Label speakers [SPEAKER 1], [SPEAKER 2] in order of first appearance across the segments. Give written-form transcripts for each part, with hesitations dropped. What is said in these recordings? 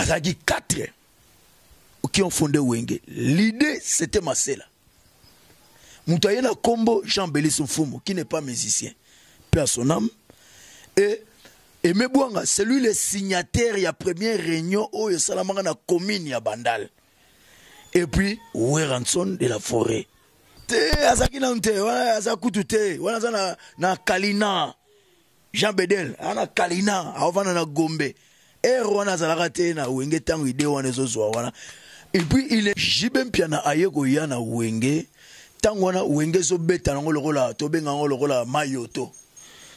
[SPEAKER 1] Bazalaki 4 qui ont fondé Wenge. L'idée, c'était Masela. Moto aye na kombo Jean Belis Mfumu, qui n'est pas musicien, paix à son âme. Et Aimé Bwanga, c'est lui le signataire ya première réunion oyo esalamaka na commune ya Bandal. Et puis Werrason de la forêt. Te azalaki nanu te, wana aza kutu te, wana aza na, na Kalina. Jean Bedel aza na Kalina, aovanda na Gombe. Ere wana azalaka te na Wenge ntango idée wana ezozwa wana. Et puis il est JB Mpiana aye koya na Wenge ntango wana Wenge ezobeta nango lokola tobenga yango lokola mayoto.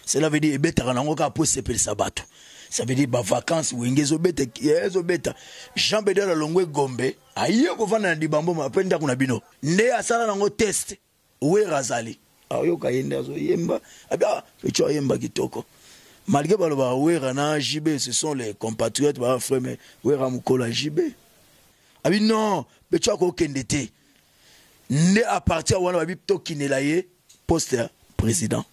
[SPEAKER 1] Cela veut dire ebetaka nango kaka mpo esepelisa bato. Ça veut dire ba vacances Wenge ezobeta ezobeta. Jean Bedel alongwe Gombe aye kovanda na Dibamboma mpe ndako na bino nde asala nango test. Werra azali ayoka ye nde azoyemba abi ah pecho ayemba kitoko malgré balobaka Werra na JB ce sont les compatriotes ba frère mais Werra mokolo ya JB abi non pecho akokende te nde à partir wana babi tokinela ye poste ya président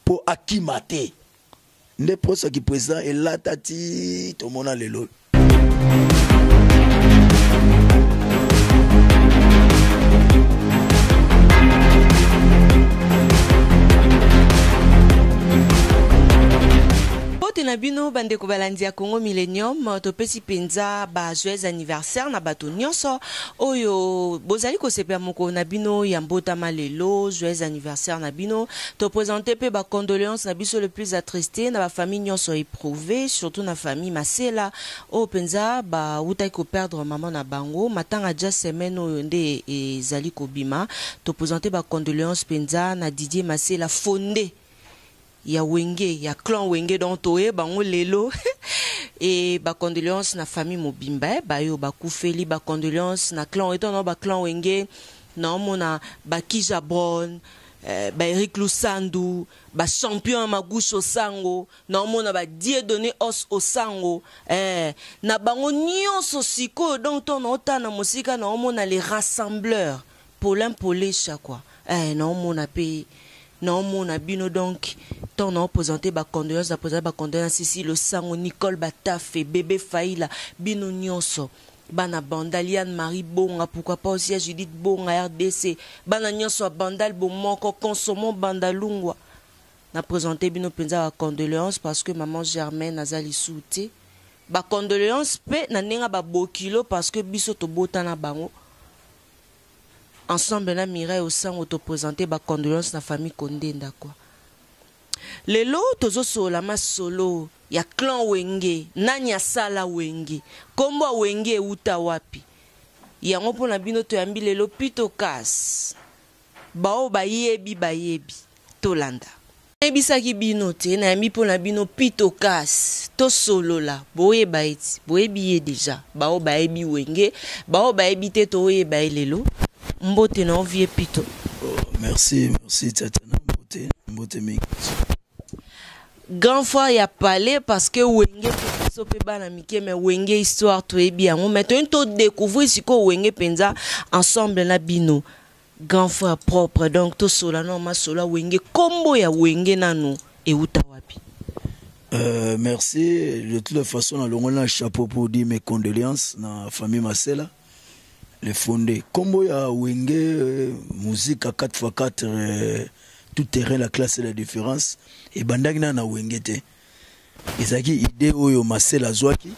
[SPEAKER 1] mpo akima te nde poste ya ki président elata ti tomona lelo.
[SPEAKER 2] Mbote na bino bandeko balandi ya Congo Millennium, topesi mpenza ba joyeux anniversaire na bato nyonso oyo bozali kosepela mokolo na bino ya mbotama lelo. Joyeux anniversaire na bino. Topresente mpe ba condoléances na biso le plus attristé na ba famille nyonso éprouvé, surtout na famille Masela oyo mpenza bawutaki koperdre mama na bango. Matanga ja semaine oyo nde ezali kobima. Topresente ba condoléances mpenza na Didier Masela, fondé ya Wenge, ya clan Wenge, donc toyeba bango lelo. Et ba condoléances na famille mobimba, bayo bakufeli, ba condoléances na clan eto na ba clan Wenge, na omona ba Kija Brown, ba Eric Lusandu, ba champion ya Maguso Sango, na omona ba Dieudonné Os Osango, na bango nyonso sikoyo. Donc to na otana mosika na omona les rassembleurs Paulin Polesha quoi, na omona pe na omona bino. Donc tant na présenter ba condoléances, na présenter ba condoléances ici le Sango, Nicole Batafe, bébé Faila, bino nyonso bana Bandal, Yann Marie Bonga, pourquoi pas aussi Judith Bonga RDC, bana nyonso ya Bandal bomoko, consommons Bandalungwa. Na présenter bino penza ba condoléances parce que maman Germaine azali souté. Ba condoléances pe na ndenga ba bokilo parce que biso tobota na bango. Ensemble na Mireille Osango to présenter ba condoléances na famille Kondenda quoi. Lelo tozo solola masolo ya clan Wenge, nani asala Wenge, kombo ya Wenge euta wapi. Yango mpona bino toyambi lelo Pito Kas. Bao bayebi bayebi tolanda. Nayebisaki bino te nayambi mpona bino Pito Kas, tosolola boyeba eti boyebi ye deja. Bao bayebi Wenge, bao bayebi te toyeba ye lelo. Mbote na ovie Pito.
[SPEAKER 1] Oh, merci, merci Tatiana, mbote, mbote mingi.
[SPEAKER 2] Grand frère ya palais parce que Wenge biso pe bana mike mais Wenge histoire toyebi yango mais toyini to découvrir sikoyo Wenge penza ensemble na bino. Grand frère propre, donc tosola no masola Wenge, kombo ya Wenge nanu euta wapi?
[SPEAKER 1] Merci. De toute façon, na longoli na chapeau pour dire mes condoléances na famille Masela, le fondé. Kombo ya Wenge, musique à 4x4, tout terrain, la classe et la différence. Et bandaki na na Wenge te. Ezaki idée oyo Masela zwaki.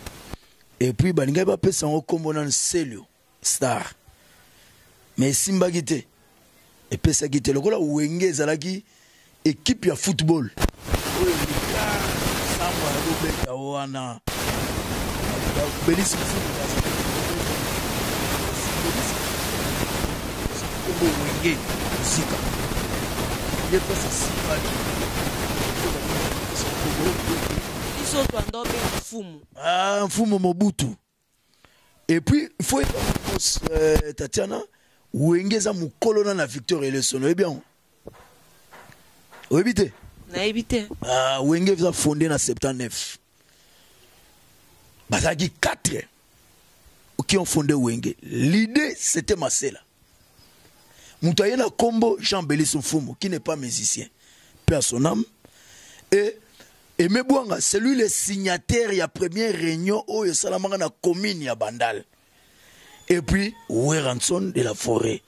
[SPEAKER 1] Et puis balingai ba pesa ngo kombo na Celio Star. Mais esimbaki te. Epesaki te lokola Wenge ezalaki équipe ya football. Oyo samba ya kobeta wana. Belisi kombo Wenge muzika. Nde place esimbaki.
[SPEAKER 2] Biso twanda obenga mfumu.
[SPEAKER 1] Ah, mfumu Mobutu. Et puis, il faut Tatiana, Wenge eza mokolo na na Victor Eleson, oyebi yango? Oyebi te?
[SPEAKER 2] Nayebi te.
[SPEAKER 1] Ah, Wenge eza fondé na 79. Bazalaki 4 qui ont fondé Wenge. L'idée, c'était Masela. Moto aye na kombo Jean Belis Mfumu, qui n'est pas musicien, paix à son âme. Et Aimé Bwanga, c'est lui le signataire ya première réunion oyo esalamaka na commune ya Bandal. Et puis Werrason de la forêt.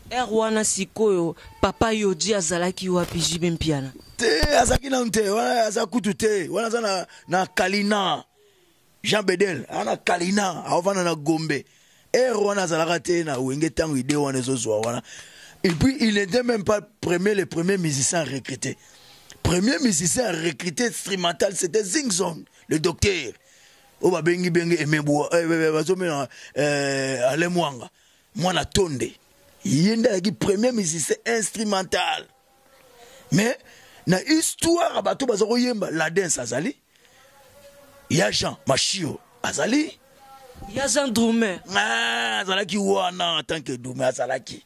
[SPEAKER 2] Ere wana sikoyo papa Yohji azalaki wapi, JB Mpiana?
[SPEAKER 1] Te, azalaki nanu te wana, aza kutu te wana, aza na Kalina. Jean Bedel aza na Kalina, aovanda na Gombe. Ere wana azalaka te na Wenge ntango idée wana ezozwa wana. Et puis il n'était même pas premier, le premier musicien recruté. Premier musicien recruté instrumental, c'était Zingzong le docteur, oyo babengi benge Emebwa, bazomena Ale Mwanga, mwana Tonde. Ye nde azalaki premier musicien instrumental. Mais na histoire ya bato baza koyemba, Ladens azali, ya Jean Mashio azali.
[SPEAKER 2] Ya Jean Drumer.
[SPEAKER 1] Ah, azalaki wana en tant que drummer, azalaki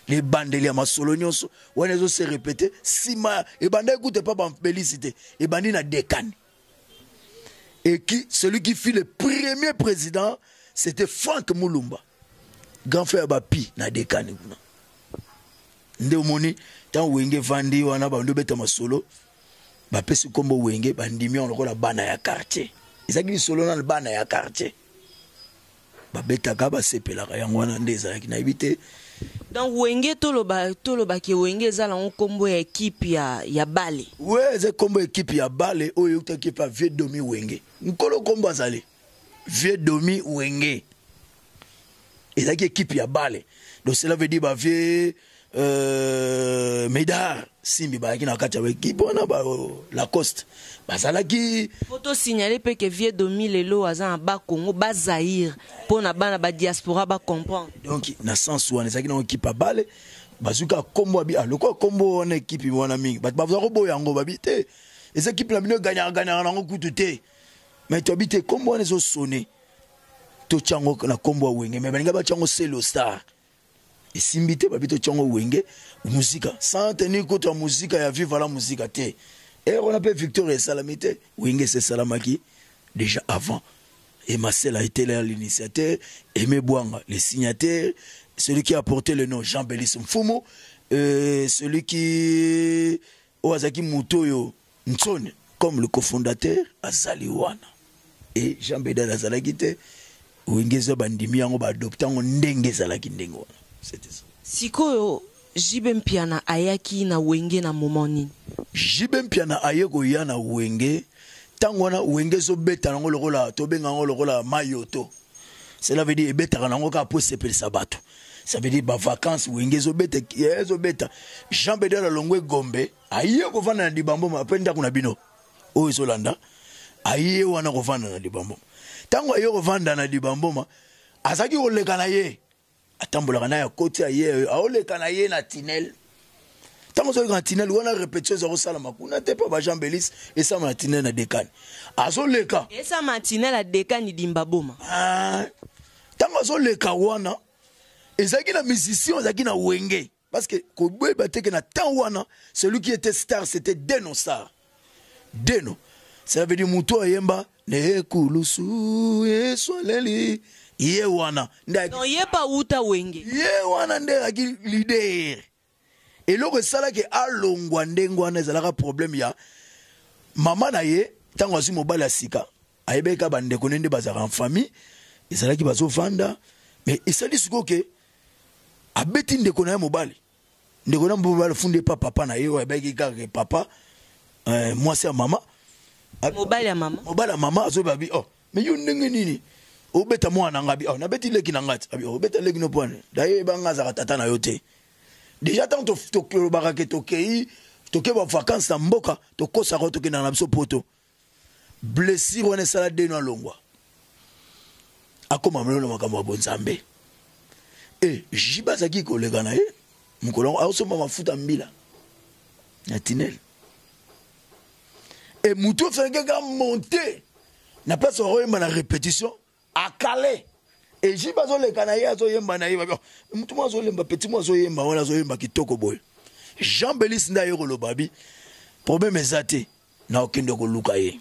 [SPEAKER 1] lebandeli ya masolo nyonso wana. Ezose répété nsima, ebandaki kuta epa bambelisi te, ebandi na Dekani. Et qui, celui qui fut le premier président, c'était Frank Mulumba, grand frère Bapi na Dekani kuna. Nde omoni ntango Wenge evandi wana, bandi obeta masolo, bapesi nkombo Wenge, bandimi yango lokola bana ya quartier. Ezalaki lisolo nano bana ya quartier babetaka, basepelaka. Yango wana nde ezalaki, nayebi te.
[SPEAKER 2] Donc Wenge, toloba, tolobaki Wenge eza nango nkombo ya ekipe ya bale?
[SPEAKER 1] We, eza nkombo ya ekipe ya bale oyo eutaki epa vieux Domi Wenge. Nkolo nkombo azali vieux Domi Wenge. Ezalaki ekipe ya bale, donc cela veut dire bavieux Médard Simbi bazalaki na kati ya baekipe wana, ba Lacoste bazalaki.
[SPEAKER 2] Po tosignale mpe ke vieux Domi lelo aza na Bakongo, Bazaire, mpo na bana badiaspora bacomprendre.
[SPEAKER 1] Donc na sens wana ezalaki nango ekipe ya bale. Bazwi kaka nkombo abi, ah, lokola nkombo wana ekipe wana mingi bato baza koboya yango, babi te, eza ekipe na bino eganyaka ganyaka nango kutu te. Mais toyebi te, nkombo wana ezosone, totya yango na nkombo ya Wenge. Mais balinga batya yango Selo Star, esimbi te. Babi totya yango Wenge Musika, sans tenir compte ya muzika ya Viva la Muzika te. Ere wana mpe Victoire esalami te, Wenge ese esalamaki déjà avant. Et Marcel a été là l'initiateur, Aimé Bwanga le signataire, celui qui a porté le nom Jean Belis Mfumu, celui qui oyo azalaki moto oyo Ntsone comme le cofondateur azali wana. Et Jean Bedel azalaki te. Wenge eza, bandimi yango, baadopte yango ndenge ezalaki, ndenge wana, c'était ça.
[SPEAKER 2] Sikoyo JB Mpiana ayaki na Wenge na moment nini?
[SPEAKER 1] JB Mpiana aye koya na Wenge ntango wana Wenge ezobeta nango lokola, tobenga yango lokola mayoto. Cela veut dire ebetaka nango kaka po esepelisa bato. Ça veut dire bavacance Wenge ezobeta, ezobeta. Jean Bedel alongwe Gombe, aye kovanda na Dibamboma mpe ndako na bino oyo ezolanda. Aye wana kovanda na Dibamboma. Ntango aye kovanda na Dibamboma, azalaki koleka na ye, atambolaka na ye, akoti, aye aoleka na ye na tunnel. Ntango ozoleka na tunnel wana, répétition eza kosalama kuna te mpo ba Jean Belis esalama na tunnel na Dekani. Azoleka.
[SPEAKER 2] Esalama tunnel ya Dekani Dimba Boma.
[SPEAKER 1] Ah, ntango azoleka wana, ezalaki na musicien ezalaki na Wenge, parce que koyeba te ke na temps wana celui qui était star, c'était Deno Star. Deno, ça veut dire moto ayemba nekulusu Yesu aleli, ye wana nde.
[SPEAKER 2] Donc ye pa uta Wenge?
[SPEAKER 1] Ye wana nde azalaki leader. Eloko esalaki alongwa ndenge wana ezalaka problème ya mama na ye. Ntango azwi mobali ya sika, ayebaki kaka bandeko ne nde bazalaka en famille, ezalaki bazovanda. Mais esali sikoyo ke abeti ndeko na ye mobali. Ndeko na mobali afundi epa papa na ye, oyo ayebaki kaka ke papa, mwasi ya mama.
[SPEAKER 2] Mobali ya mama.
[SPEAKER 1] Mobali ya mama azoyeba bi: "Oh, mais yo ndenge nini obeta mwana na nga?" Abi: "Oh, nabeti leki na nga ti." Abi: "Oh, obeta leki no pwane daye, yeba azalaka tata na yo te." Déjà ntango tolobaka ke tokei, toke bavacance na mboka, tokosaka tokendaka na biso poto. Blessure wana esala Deno alongwa, akóma melo na makambo ya bonzambe. E JB azalaki koleka na ye mokolo yango, aosomba mafuta mbila na tunnel. E mutu ofengi kaka monte na place bakoyemba na répétition, akale. E JB azoleka na ye, azoyemba na ye. Mutu mo azolemba, petit mo azoyemba wana, azoyemba kitoko boye. Jean Belis nde aye koloba bi: "Problème eza te, na okende koluka ye,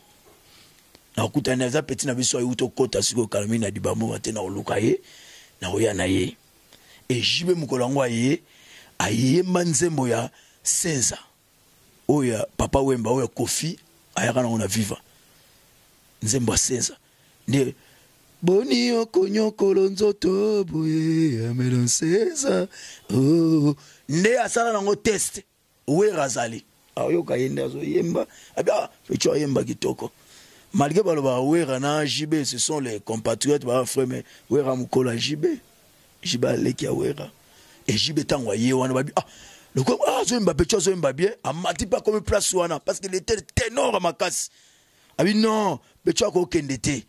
[SPEAKER 1] nakutani aza petit na biso, ayuti okota sikoyo kalami na Dibamboma te, na koluka ye, na koya na ye." E JB mokolo yango aye, ayemba nzembo ya Senza oyo ya Papa Wemba, oyo ya Kofi. Ayaka nango na Viva. Nzembo ya Senza. Nde boni okonyokolo nzoto boye amelo Nsenza. Oh. Nde asala nango test. Wera azali. Ayoka ye nde azoyemba. Abi ah, Pecho ayemba kitoko. Malgré balobaka Wera na JB ce sont les compatriotes ba frère mais Wera mukolo ya JB. JB aleki ya Wera. Et JB tango aye wana babi ah lokola ah azoyemba Pecho azoyemba bien amati mpe akomi place wana parce qu'il était ténor makasi. Abi non Pecho akokende te.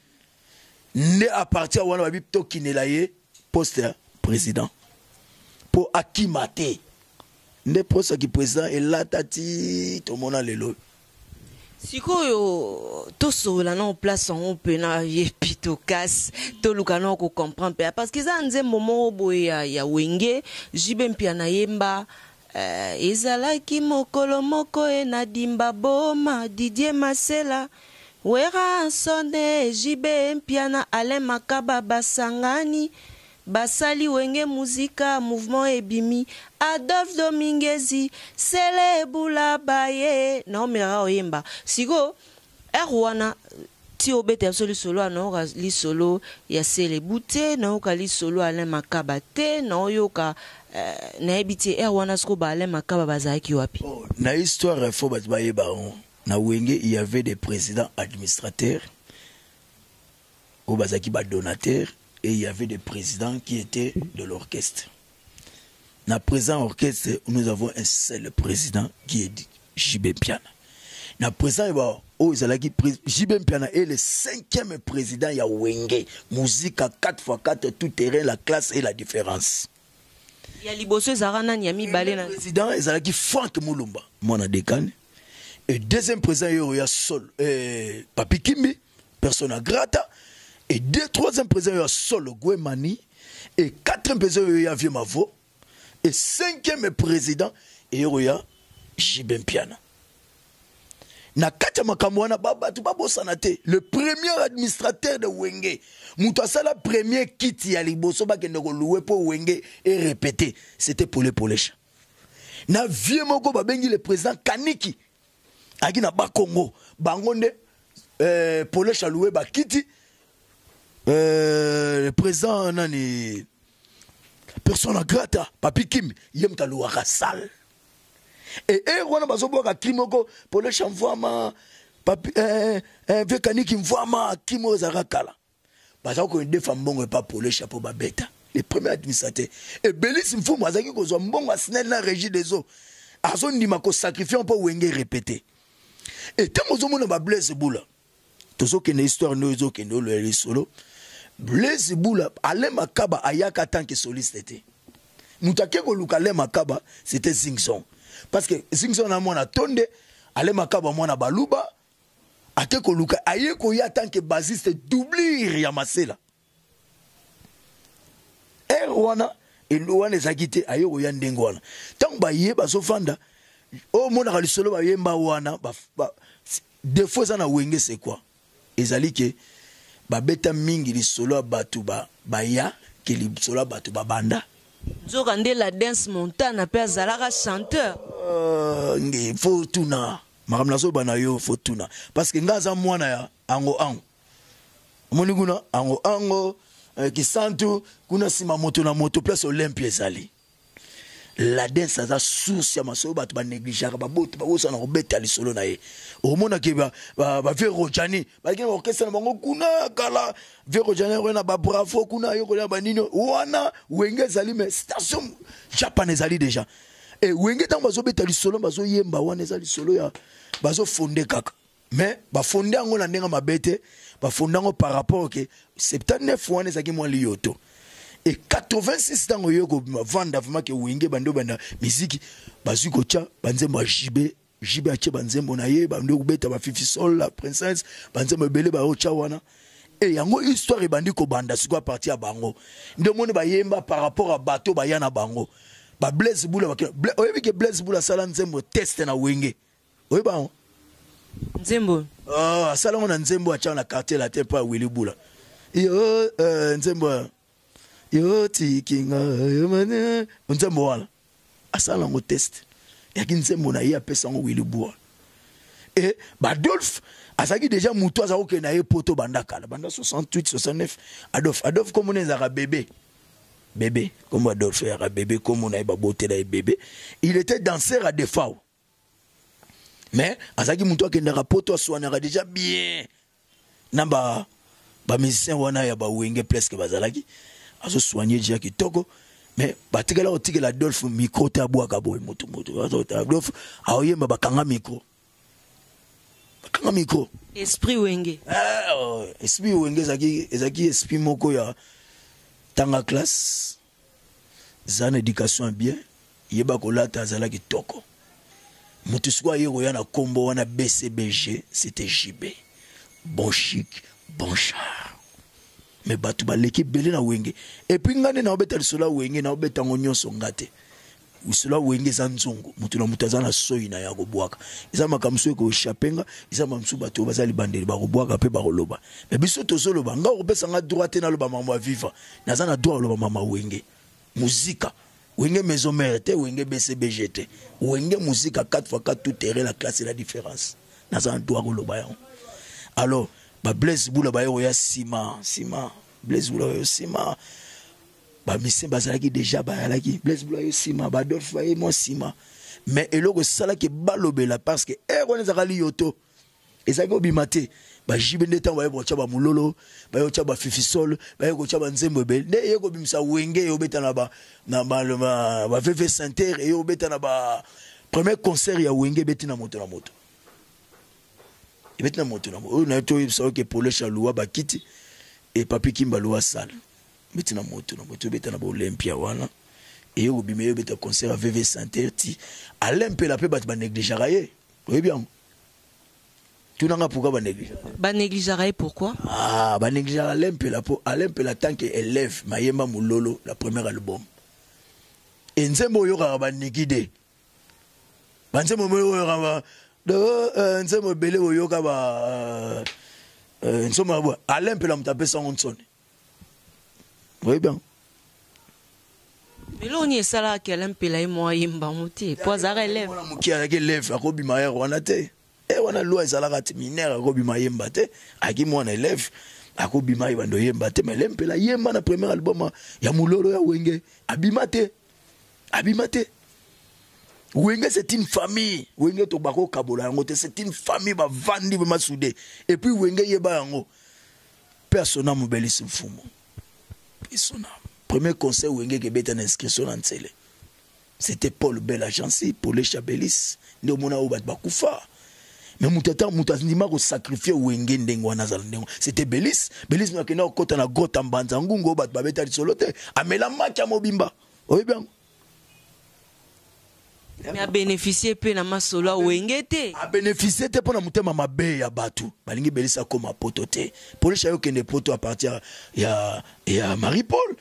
[SPEAKER 1] Nde à partir wana babi tokinela ye poste ya président mpo akima te. Nde poste ya ki président elata ti tomona lelo.
[SPEAKER 2] Sikoyo tosolola nao place yango mpena ye pitokas toluka nao kocomprendre mpe parce que eza nzembo moko boye ya, ya Wenge JB Mpiana yemba ezalaki mokolo moko e na Dimba Boma Didier Masela Wera Nsone JB Mpiana Alain Makaba basangani basali Wenge Musica mouvement ebimi Adolphe Dominguezi Sele Bula baye naomelaka oyemba sikoyo heure wana ti obeta biso lisolo ya naoyoka lisolo ya Selebu te naoyoka lisolo Alain Makaba te naoyoka nayebi te heure wana sikoyo ba Alain Makaba bazalaki wapi.
[SPEAKER 1] Oh, na histoire faut bato bayeba yango na Wenge il y avait des présidents administrateurs oyo bazalaki ba donateurs et il y avait des présidents qui étaient de l'orchestre. Na président orchestre nous avons un seul président qui est JB Mpiana. Na président ba oyo ezalaki JB Mpiana est le 5e président ya Wenge musique à 4x4 tout terrain la classe et la différence.
[SPEAKER 2] Ya liboso ezalaka nani ya mibale na
[SPEAKER 1] président ezalaki Franck Mulumba mwana dekane et deuxième président yo ya Sol Papi Kimbi persona grata et deux troisième président ya Sol Gwemani et quatrième président yo ya Vieux Mavo et cinquième président yo ya JB Mpiana. Na kati ya makambo wana bato babosana te le premier administrateur de Wenge moto asala premier kiti ya liboso bakende kolouer po Wenge et répéter c'était Pole Polesha. Na vieux moko babengi le président Kaniki aki na Bakongo bango nde Polesha louer bakiti le président nani persona grata Papi Kim ye moto alouaka salle. Et wana bazobwaka cri moko Polesha mvwama papi vieux Kaniki mvwama cri moko ezalaka kala bazalaka kodefa mbongo epa Polesha po babeta le premier administrateur. Et Belis Mfumu azalaki kozwa mbongo ya SNEL na régie des eaux azondima kosacrifier mpo Wenge répéter. Et ntango ozomona ba Blaise Bula tozokende histoire nde ezokende oloya lisolo Blaise Bula Alain Makaba ayaka tant que soliste te. Moto ake koluka Alain Makaba c'était Zingson parce que Zingson na mwana tonde Alain Makaba mwana baluba ake koluka aye koya tant que bassiste doublure ya Masela. Heure wana elo wana ezalaki te aye koya ndenge wana ntango baye bazofanda oyo monaka lisolo bayemba wana défaut eza na Wenge c'est quoi ezali ke babeta mingi lisolo ya bato baya ke lisolo ya bato babanda.
[SPEAKER 2] Nzoka nde la Dance Montana mpe azalaka chanteur.
[SPEAKER 1] Nge faut tuna makambo nazoba na yo faut tuna parce que nga aza mwana ya ango ango omoni kuna ango ango kisantu kuna nsima moto na moto place Olympia ezali. La Dance aza source ya masolo bato banégligeaka baboto babosana kobeta lisolo na ye. Omonaki ba vieux Rojani bazalaki na baorchestre na bango kuna kala vieux Rojani oyo na babravo kuna yo kolia banini wana Wenge ezali mais station Japan ezali déjà. Et Wenge ntango bazobeta lisolo bazoyemba wana eza lisolo ya bazofonde kaka mais bafonde yango na ndenge mabe te bafonde yango par rapport ke 79 wana ezalaki mwa liyoto. Et 86 ntango yo kobima vanda vraiment ke Wenge bando banda musique bazwi kotia banzembo ya JB JB atie banzembo na ye bando kobeta ba Fifi Sol la princesse banzembo ebele baotya wana. Et yango histoire ebandi kobanda sikoyo à partir ya bango nde omoni bayemba par rapport à bato baya na bango ba Blaise Bula oyebi ke Blaise Bula asala nzembo test na Wenge oyeba yango
[SPEAKER 2] nzembo
[SPEAKER 1] asala yango na nzembo atia na quartier latin mpo ya Willy Bula yo nzembo yo tikinga yo nzembo wana asala yango test yaki nzembo na ye apesa yango Willy Bula. Et Badolphe azalaki déjà moto aza kokende na ye poto banda kala, banda 68 69. Adolphe, Adolphe komona ezalaka bébé, bébé kombo Adolphe ezalaka bébé, kombo na ye babotela ye bébé. Il était danseur à Defao, mais azalaki moto akendaka poto, aswanaka déjà bien na ba bamusicien wana ya bawenge, presque bazalaki azosoigne déjà kitoko. Mais batikala kotikela Adolphe micro te, abwaka boye motu motu. Adolphe aoyemba, bakanga micro, bakanga micro.
[SPEAKER 2] Esprit Wenge.
[SPEAKER 1] Eh, oh, esprit Wenge ezalaki esprit moko ya tanga classe, za na éducation ya bien, yeba kolata, azalaki toko. Moto sikoyo aye koya na nkombo wana BCBG, c'était JB, bon chic, bon char. Mais bato baleki ebele na Wenge. Et puis ngai nde naobeta lisolo ya Wenge, naobeta yango nyonso nga te. Lisolo ya Wenge eza nzongo, moto na moto aza na soi na ya kobwaka. Eza makambo mosusu ekoéchapper nga, eza makambo mosusu bato oyo baza libandeli bakobwaka mpe bakoloba. Mais biso tozoloba, nga okopesa nga droit te naloba makambo ya Viva. Naza na droit koloba mama Wenge Muzika, Wenge Maison Mère te, Wenge BCBG te, Wenge Muzika 4 x 4 tout terrain, la classe et la différence. Naza na droit koloba yango. Alors bablaise Bula baye koya nsima nsima. Blaise Bula baye nsima, bamusicien bazalaki déjà, bayalaki. Blaise Bula ye nsima, baadolphe baye mwa nsima. Mais eloko esalaki balobela, parce que ere wana ezalaka liyoto, ezalaki kobima te. Bajibe nde ntango baye kotya bamololo, baye kotya bafifisol, baye kotya banzembo ebele, nde eye kobimisa Wenge. Eyobeta na ba VV Center, eye kobeta na ba premier concert ya Wenge, ebeti na moto na moto, ebeti na moto na moto. Oyo naye toyebisa oke Polesha luwa bakiti e Papi Kimba luwa sale, beti na moto na moto, ebeta na baolympia wana. Eye kobima, eyobeta concert ya VV Center ti Alain Mpela mpe bato banégligeaka ye. Oyebi yango, tunanga pourquoi banégligeaka.
[SPEAKER 2] Banégligeaka ye pourquoi?
[SPEAKER 1] Ah, banégligeaka Alain Mpela mpo Alain Mpela, tant que élève mayemba Mololo, la première album e nzembo oyokaka baniki de banzembo oyokaka nzembo ebele, oyoka ba nzembo ya Alain Mpela, moto apesa yango nsoni, oyebi yango.
[SPEAKER 2] Eloko nini esalaka Alain Mpela ye mwa ayembango te, po azalaka élève?
[SPEAKER 1] Mwana moke azalaki élève, akobima ere wana te. E wana loi ezalaka te, minere akobima yemba te. Aki mwana élève, akobima yeba ndo yemba te. Mais Alain Mpela yemba na premier album ya Mololo ya Wenge, abima te, abima te. Wenge, c'est une famille. Wenge to bakokabola yango te, c'est une famille, bavandi vraiment soudé. Et puis Wenge, yeba yango, persona mobelisi mfumu persona. Premier concert Wenge kebeta na inscription na nzele, c'était Paul Bel Agency, Paul Chabelis. Nde omona oyo bato bakufa, mais moto ata moto andima kosacrifier Wenge ndenge wana azala ndenge, c'était Belis. Belis no akenda kokɔta na grotte Mbanza Ngungu, oyo bato babeta lisolo te, amela maki ya mobimba, oyebi yango.
[SPEAKER 2] Mais abénéficie mpe na masolo ya Wenge te.
[SPEAKER 1] Abénéficie te mpo na motema mabe ya bato balingi Belisi akóma poto te. Polisi ayokende poto à partir ya Marie Paul.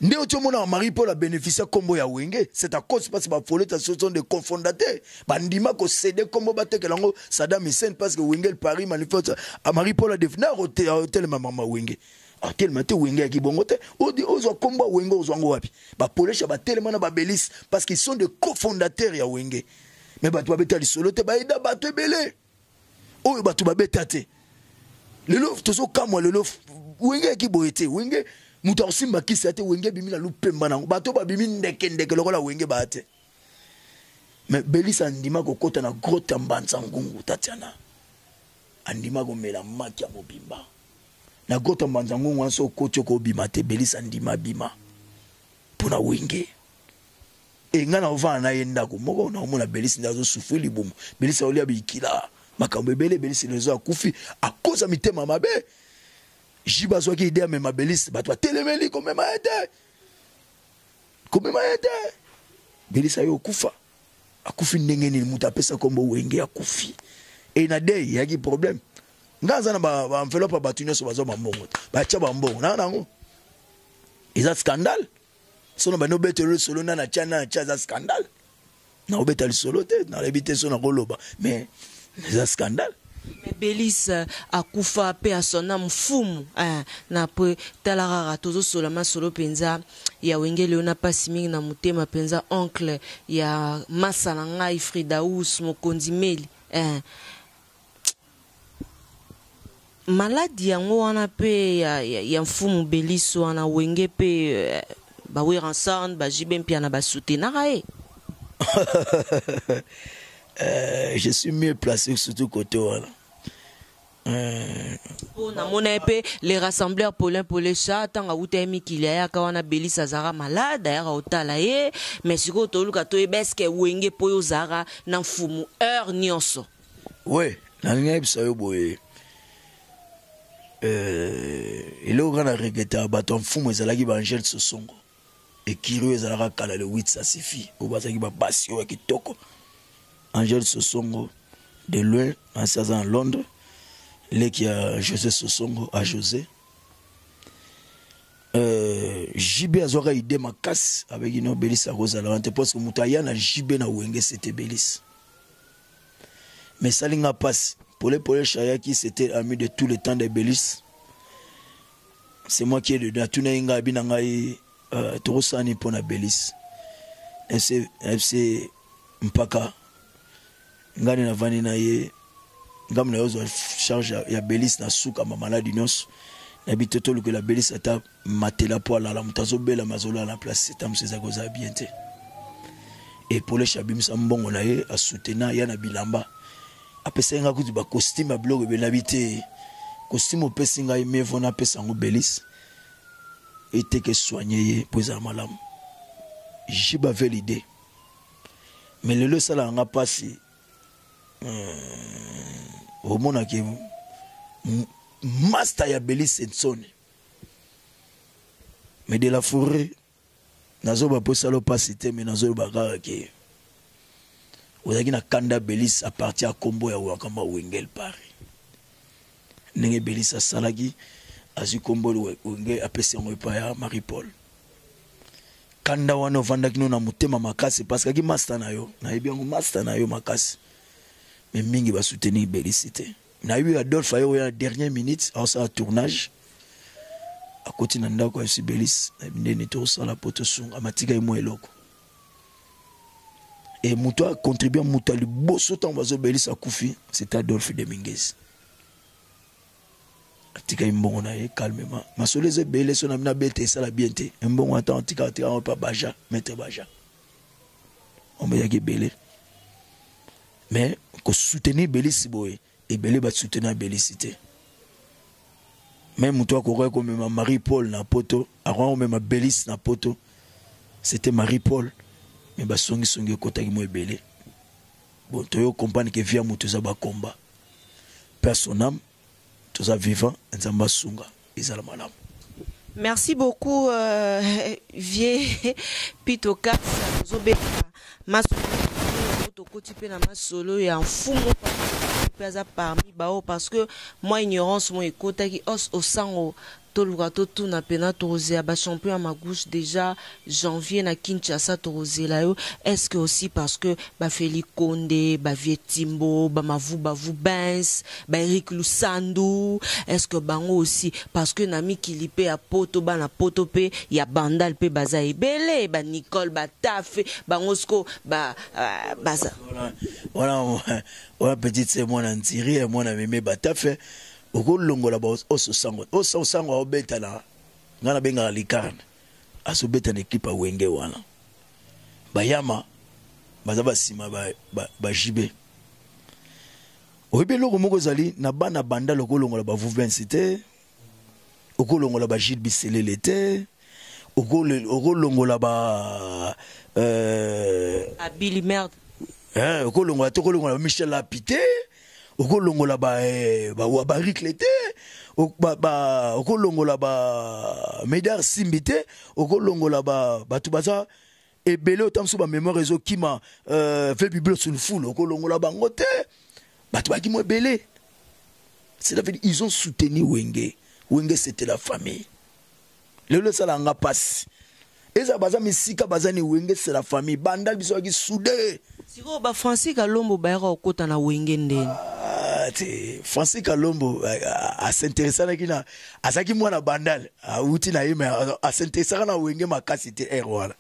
[SPEAKER 1] Nde oti omona Marie Paul abénéficie nkombo ya Wenge, c'est à cause parce bafoleta, ce sont des cofondateurs, bandima kocéder nkombo, batekela yango Saddam Hussein, parce que Wenge Paris manifeste. Marie Paul adefina otelema mama Wenge, atelema te. Wenge yaki bongo te. Ozwa nkombo ya Wenge, ozwa yango wapi? Bapolesha batelema na babelis parce qu'ils sont des cofondateurs ya Wenge. Mais bato babeta lisolo te, bayeda bato ebele oyo bato babeta te. Lelo tozokamwa, lelo Wenge yaki boye te. Wenge moto akosimba kisi ya te. Wenge ebimi na lupemba nango, bato babimi ndeke ndeke lokola Wenge baya te. Mais Belisa andima kokɔta na grotte ya Mbanza Ngungu. Tatiana andima komela maki ya mobimba na grotte ya Mbanza Ngungu wana. So okoti, okobima te. Belisa andima bima mpo na Wenge. E ngai naovanda na ye ndako moko, naomona Belisi nde azosouffrir libumu. Belisi aolia bikila, makambo ebele. Belisi lezo akufi akoza mitema mabe. Jibe azwaki idée amema Belisi, bato batelemeli, komema ye te, komema ye te. Belisi aye okufa. Akufi ndenge nini? Moto apesa nkombo Wenge akufi. E na dei eyaki problème. Ngai aza na baenveloppe ya bato nyonso bazwa bambongo te, batya bambongo na nango, eza scandale. Sono bandi obetela lisolo nda na tya, na tya, eza scandale. Naobeta lisolo te, nalobi te so nakoloba, mais eza scandale.
[SPEAKER 2] Mais Belis akufa mpe asona mfumu na po tala kaka tozosola masolo mpenza ya Wenge leo na mpasi mingi na motema mpenza. Oncle ya masa na ngai Fridaus Mokonzi Meli. Maladi yango wana pe ya, ya, ya mfumu Belis wana wenge pe eh, ba Werrason ba JB Mpiana ba soutenaka ye.
[SPEAKER 1] Euh, je suis mieux placé surtout côté wana. Euh,
[SPEAKER 2] po namona ye mpe les rassembleurs Paulin Polesha ntango awuta ye mikili ayaka wana Belis azalaka malade ayaka kotala ye mais sikoyo toluka toyeba eske wenge mpo yo ozalaka na mfumu heure nyonso.
[SPEAKER 1] Oui, nalingi nayebisa yo boye euh, eloko kaka na regretaka bato ya mfumu ezalaki ba Angèle Sosongo ekiri oyo ezalaka kala le 8 ça suffit oyo bazalaki babasi oyo ya kitoko Angèle Sosongo de loin asi aza na Londres leki ya José Sosongo a José euh, JB azwaka idée makasi abeki no Belis akozala wana te parce que moto aya na JB na Wenge c'était Belis mais esali nga mpasi pole pole chayaki c'était ami de tout le temps de Belis c'est moi qui ai dedans atunaki ngai abi na ngai euh, tokosala nini mpo na Belis FC, FC mpaka ngai nde navandi na ye ngambo na ye ozwa charge ya Belis na suka ma maladi nyonso nayebi te tolukela Belis ata matela mpo alala moto azobela me azolala na place ta mosu eza kozala bien te e poleshe abimisa mbongo na ye asutena ya na bilamba apesaki ngai kutu bacostume ya biloko ebele nayebi te costume opesi ngai mieux vaut napesa yango Belis eteke soigne ye mpo ezala malamu jibe avait l'idée mais lelo esalaka nga mpasi euh, omonake master ya Belis Nsoni mais de la forêt nazoba mpo esala mpasi te mais nazoloba kaka ke ozalaki na kanda Belis à partir ya kombo ya wakamba Wengel Paris ndenge Belis asalaki azwi kombo Wenge apesi yango epai ya Marie Paul kanda wana ovandaki no na motema makasi parce que aki master na yo nayebi yango master na yo makasi mais mingi basoutenir Belis te nayebi Adolphe aye oya na dernière minute aosala tournage akoti na ndako ya Belis nayebi ndeni tosala po tosunga matika ye mwa eloko e moto acontribue moto ya liboso ntango bazobelisa akufi c'est Adolphe Dominguez atikaki mbongo na ye calmement masolo eza ebele so na bino abeta esala bien te mbongo ata atika atika yango pa baja maître baja omeyaki ebele mais kosoutenir belisi boye ebele basoutenir belisi te me moto akokaki komema marie paul na poto akokaki komema belis na poto c'était marie paul me basongisongi ekotaki mwa ebele bon toyo comprendre ke via moto eza bakomba pe à son âme toza vivant nzambe asunga ezala malamu.
[SPEAKER 2] Merci beaucoup euh, vieux Pito Kasa tozobeta masolo tokoti mpe na masolo ya mfumu mpe aza parmi bao parce que mwa ignorance mo ekotaki os osango Toluka totuna pena tokozela ba champion ya magouche dejà janvier na Kinshasa tokozela yo est ce que aussi parce que ba Felly konde ba vieux timbo ba mavuba vubens ba Eric lusandu est ce que bango aussi parce que na mikili pe ya poto bana poto pe ya bandal pe baza ebele ba Nicole ba tafe bango siko ba baza
[SPEAKER 1] wana wana petite sœur mwana ntiri mwana meme ba tafe Okolongola ba oso sango oso sango aobeta na nga nabengaka likarne azobeta na ekipe ya wenge wana bayama baza basima ba, ba, ba JB oyebi eloko moko ezali na bana bandal okolongola ba vuvensi te okolongola ba Gilles Biselele te okolongola ba
[SPEAKER 2] euh, Abili merde
[SPEAKER 1] eh, okolongola te okolongola ba Michel Api te okolongola ba eh, ba Wabaricle te okolongola ba Medar Simbi te okolongola ba bato baza ebele ota mosusu ba mémoire ezokima euh, ve bible sur le fulu okolongola bango te bato bakimo ebele c'est-à-dire ils ont soutenu Wenge Wenge c'était la famille lelo esalaka nga mpasi eza baza misika baza ni wenge c'est la famille bandal biso baki soude
[SPEAKER 2] sikoyo ba francis kalombo bayaka kokota na wenge ndeni
[SPEAKER 1] ah, Ah, te Francis Kalombo asinteresanaki na, azalaki mwana Bandal, awuti na ye, mais asinteresaka na Wenge makasi te heure wana.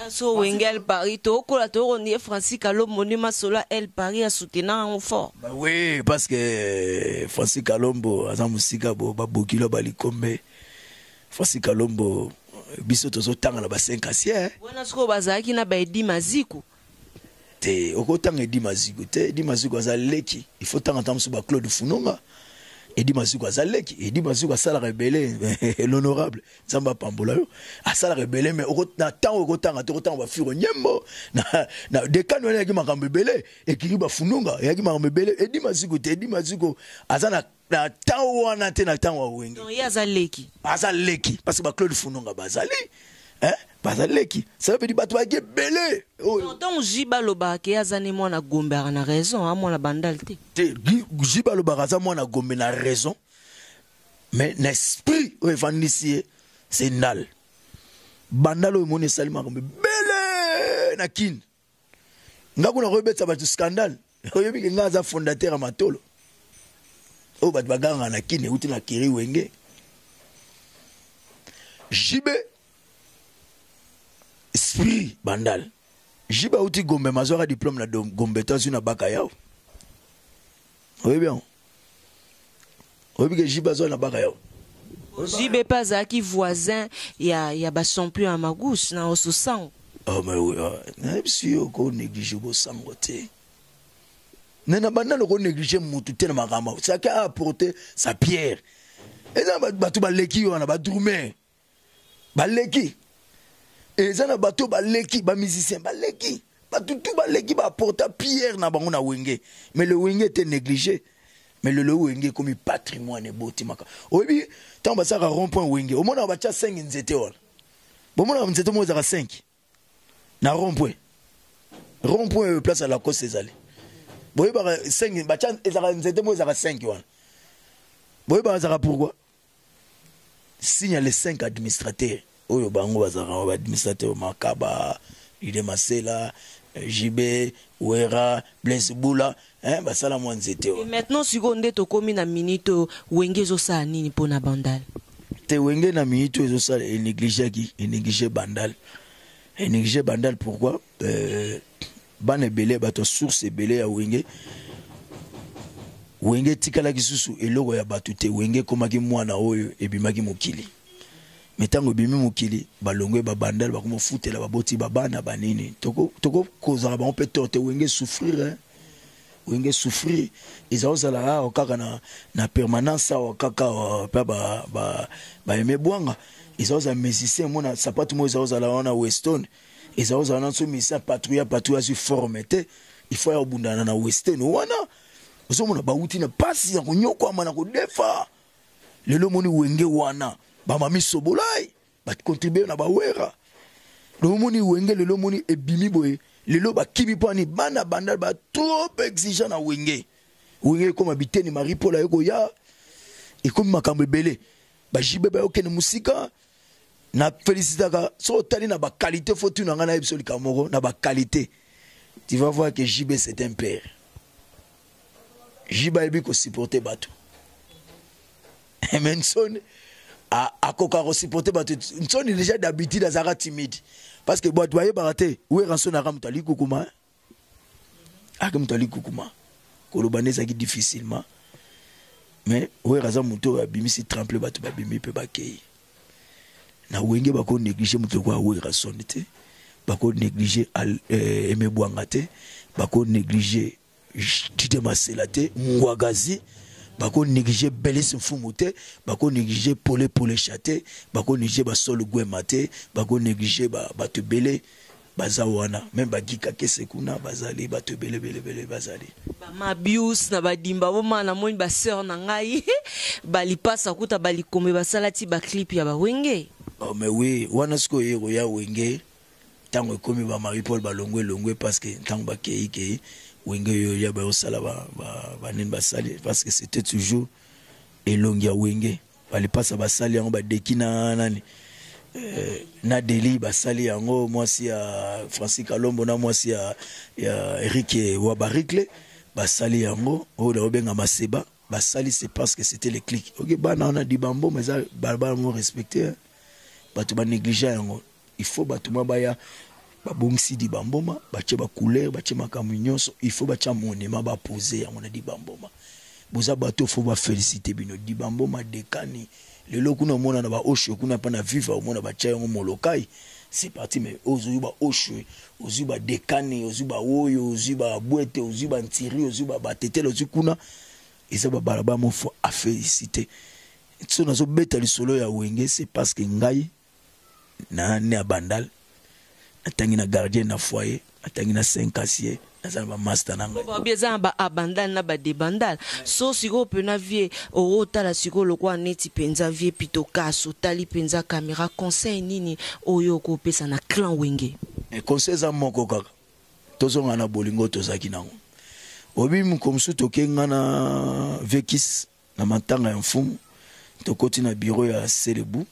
[SPEAKER 2] So Wenge El Paris tokola tokondi Francis Kalombo nde masolo ya El Paris asoutenant yango fort.
[SPEAKER 1] Bah oui, parce que Francis Kalombo aza mosika bo babokilo balikombe. Francis Kalombo biso tozotanga na ba 5 ancien.
[SPEAKER 2] Wana sikoyo bazalaki na ba Edi Maziku.
[SPEAKER 1] Te, okotanga Edi Maziku te. Edi Maziku aza leki, il faut tanga ta mosusu ba Claude Funonga. Edi Maziku aza leki, Edi Maziku asalaka ebele, l'honorable Nzambe apambola yo, asalaka ebele, mais na ntango okotanga te, okotanga bafiro nyembo na dekano wana eyaki makambo ebele, ekiri bafununga eyaki makambo ebele. Edi Maziku te, Edi Maziku aza na ntango wana te, na ntango ya Wenge.
[SPEAKER 2] Donc ye aza leki.
[SPEAKER 1] Aza leki parce que ba Claude Funonga bazali, hein, baza leki, ça veut dire bato bayaki ebele
[SPEAKER 2] oyo. Donc JB alobaka ke aza ne mwana Gombe, aka na raison, a mwana Bandal te.
[SPEAKER 1] Te, JB alobaka aza mwana Gombe na raison, mais na esprit oyo evandisi ye c'est Ndal. Bandal oyo emoni esali makambo ebele na Kine. Nga kuna koyebetisa bato scandale, oyebi ke nga aza fondateur ya matolo oyo bato bagangaka na Kine, euti na Kiri Wenge. JB esprit Bandal, JB auti Gombe, mazwaka diplôme na Gombe to azwi na baka yao. Oyebi yango? Oyebi ke JB azwa na baka yao?
[SPEAKER 2] JB mpe azalaki voisin ya bachampion ya Magus na Ososango.
[SPEAKER 1] Oh, mais oui, oh, nayebisi yo konéglige bosango te. Me na banda loko néglige mutu te na makambo. Chacun a apporté sa pierre. Eza bato baleki wana, badrumer baleki, eza na bato baleki, bamusicien baleki, bato tu baleki, baapporta pierre na bango na Wenge. Mais le Wenge était négligé. Mais lelo Wenge ekomi patrimoine, ebotimaka. Oyebi ntango basalaka rond point Wenge, omonaka batya 5 nzete wana, bomonaka nzete moko ezalaka 5 na rond point. Rond point oyo place ya Lacoste ezali, boyebaka 5 batya ezalaka nzete moko ezalaka 5 wana, boyebaka ezalaka pourquoi? Signe les 5 administrateurs oyo bango bazalaka baadministrateur: Makaba, Ide Masela, JB, Wera, Blaise Bula, hein, basala mwa nzete
[SPEAKER 2] wana. Maintenant sikoyo nde tokomi na minute oyo, Wenge ezosala nini mpona Bandal?
[SPEAKER 1] Te, Wenge na minute oyo ezosala, enégligeaki, enéglige Bandal, enéglige Bandal. Pourquoi? Bana ebele, bato ya source ebele ya Wenge. Wenge etikalaki susu eloko ya bato te. Wenge ekomaki mwana oyo ebimaki mokili. Me ntango ebimi mokili, balongwe, babandal bakomofutela, baboti babana banini, tokozala bango mpe tort te. Wenge souffrir, hein? Wenge souffrir, eza ozala awa kaka na permanence awa kaka mpe baeme bwanga, eza ozala musicien mona sapatu moko, eza ozala wana Weston, eza ozala na so musicien patrouille, patrouille azwi forme te, il faut ya kobundana na Weston wana. Ozomona bawuti na pasi ya konyokwama na kodefa. Lelo omoni Wenge wana, bamami sobolai bacontribue na bawera. Lelo omoni Wenge, lelo omoni ebimi boye, lelo bakimi mpo ani bana banda ba trop exigeant na Wenge. Wenge ekoma biteni, Marie Paul aye koya, ekomi makambo ebele, bajibe bayokende mosika. Na félicitaka, so otali na baqualité, faut tuna ngai, nayebi so likambo moko na baqualité, tu vas voir que JB c'est un père. JB ayebi kosupporter bato, mais Nsoni akoka kosupporter bato. Nsoni déjà d'habitude azalaka timide parce que bato bayebaka te. Wera Nsoni aka moto alikukuma, aka moto alikukuma, koloba nde ezalaki difficilement. Mais Wera aza moto oyo abimisi tremple, bato babimi mpe bakei na Wenge. Bako néglige moto lokola Wera Soni te, bako néglige Aime Bwanga te, bako néglige Dide Masela te, Ngwagazi, bako néglige Belis Mfumu te, bako néglige Pole Polesha te, bako néglige Basol Gwema te, bako néglige bato ebele baza wana, même bagika kese kuna bazali, bato ebele ebele ebele bazali.
[SPEAKER 2] Bamabius na badimba boma, namoni basœur na ngai balipasa kuta balikombe, basala ti baclip ya bawenge.
[SPEAKER 1] Oh, mais oui, wana sikoyo ye koya Wenge ntango ekomi bamarie Paul balongwe elongwe, parce que ntango bakei kei Wenge oyo ya bayosala banini basali, parce que c'était toujours elongi ya Wenge. Balipasa basali yango, badeki na nani, na Deli basali yango, mwasi ya Francis Kalombo na mwasi ya Eric wa Baricle. Basali yango oyo naobenga maseba basali, c'est parce que c'était le clic. Ok, bana wana dibambo mais eza balabala moko respecté, bato banéglige yango. Il faut bato mwa baya babongisi dibamboma, batie bacouleur, batie makambo nyonso. Il faut batia monument, bapose yango na dibamboma. Boza bato, faut bafélicité bino. Dibamboma dekani lelo kuna omona na baoshe kuna mpa na viva, omona batia yango molokai, c'est parti. Mais ozwi baoshe, ozwi badekani, ozwi baoyo, ozwi babwete, ozwi bantiri, ozwi batetele, ozwi kuna eza babalabala mo faut afélicité. So nazobeta lisolo ya Wenge, c'est parce que ngai na ne ya Bandal, natangi na gardien na foyer, natangi na Saint Cassier, naza na bamaster na ngai.
[SPEAKER 2] Babi eza na baabandal na badebandal. So sikoyo mpena vieux, otala sikoyo lokola neti mpenza vieux Pitokas, otali mpenza caméra, conseil nini oyo okopesa na clan Wenge?
[SPEAKER 1] Conseil eza moko kaka: tozonga na bolingo tozalaki nango. Obi moko mosusu toke nga na vekis na matanga ya mfumu, tokoti na bureau ya Selebu,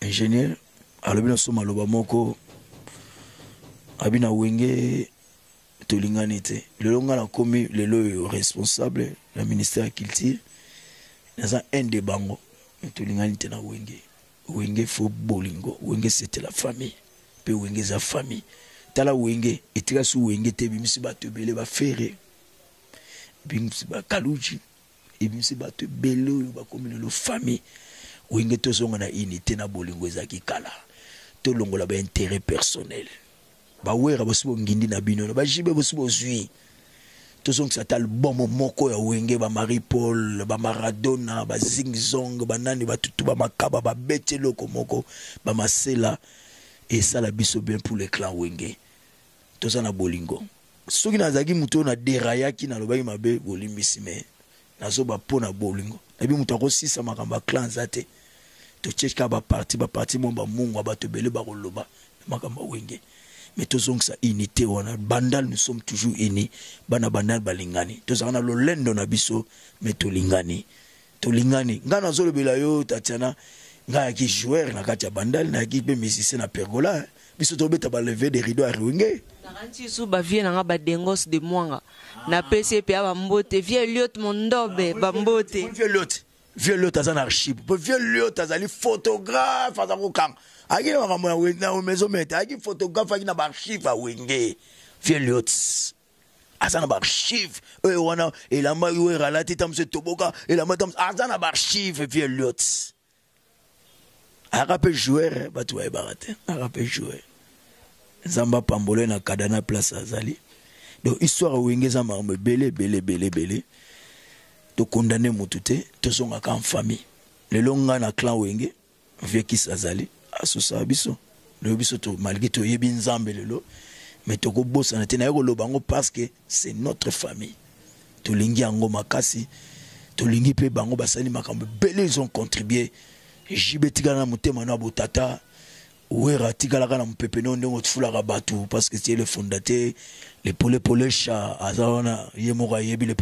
[SPEAKER 1] ingénieur alobi na so maloba moko, abi na Wenge tolingani te. Lelo nga nakomi lelo oyo responsable na ministère ya culture, naza un de bango, mais tolingani te na Wenge. Wenge faut bolingo. Wenge, c'était la famille, mpe Wenge eza famille. Tala, Wenge etika su Wenge te, ebimisi bato ebele, bafere, ebimisi bakaluji, ebimisi bato ebele oyo bakomi lelo famille Wenge. Tozonga na unité na bolingo ezalaki kala, tolongola baintérêt personnel. Bawera bosi bongindi na bino na bajibe bosi bozwi, tozongisa ata album moko ya Wenge. Bamarie Paul, bamaradona, bazingzong, banani, batutu, bamakaba, babeti eloko moko, bamasela esala biso bien pour le clan Wenge. Toza na bolingo. Soki nazalaki motu oyo naderayaki, nalobaki mabe, bolimbisi. Me nazoba mpo na bolingo. Nayebi moto akosisa makambo ya clan aza te. Totie kaka baparti, baparti mo bamungwa, bato ebele bakoloba makambo ya Wenge, mais tozongisa unité wana. Bandal, nous sommes toujours unis. Bana Bandal balingani, tozalaka na lolendo na biso, mais tolingani, tolingani. Ngai nazolobela yo, Tatiana, ngai ayaki joueur na kati ya Bandal, nayaki mpe musicien na Pergola. Biso tobeta balever de rideau ya Wenge.
[SPEAKER 2] Nakanisi su bavieux na nga, badengos de Mwanga, napesi ye mpe ya bambote, vieux Eliot Mondobe, bambote.
[SPEAKER 1] Vieux Eliot, vieux Eliot aza na archive po vieux Eliot azali photographe, aza kokanga, ayaki na makambo na maison mete, ayaki photographe, ayaki na baarchive ya Wenge. Vieux Eliot aza na baarchive oyo wana elamba oyo eralati ta mosu etoboka elamba ta mosu, aza na baarchive. Vieux Eliot ayaka mpe joueur, bato bayebaka te, ayaka mpe joueur. Nzambe apambole na kada na place azali. Donc histoire Wenge eza makambo ebele ebele ebele ebele. Tokondane motu te, tozongaka en famille. Lelo ngai na clan Wenge, vieux Kis azali asosaka biso. Lelo biso to, malgré toyebi Nzambe lelo, mais tokobosana te. Naye koloba yango parce que c'est notre famille, tolingi yango makasi, tolingi mpe bango. Basali makambo ebele, ils ont contribué. Jibe etikala na motema na botata. Wera atikalaka na mopepe no ndenge otufulaka bato parce que c'est le fondateur. Le polepole cha aza wana, ye moko ayebi le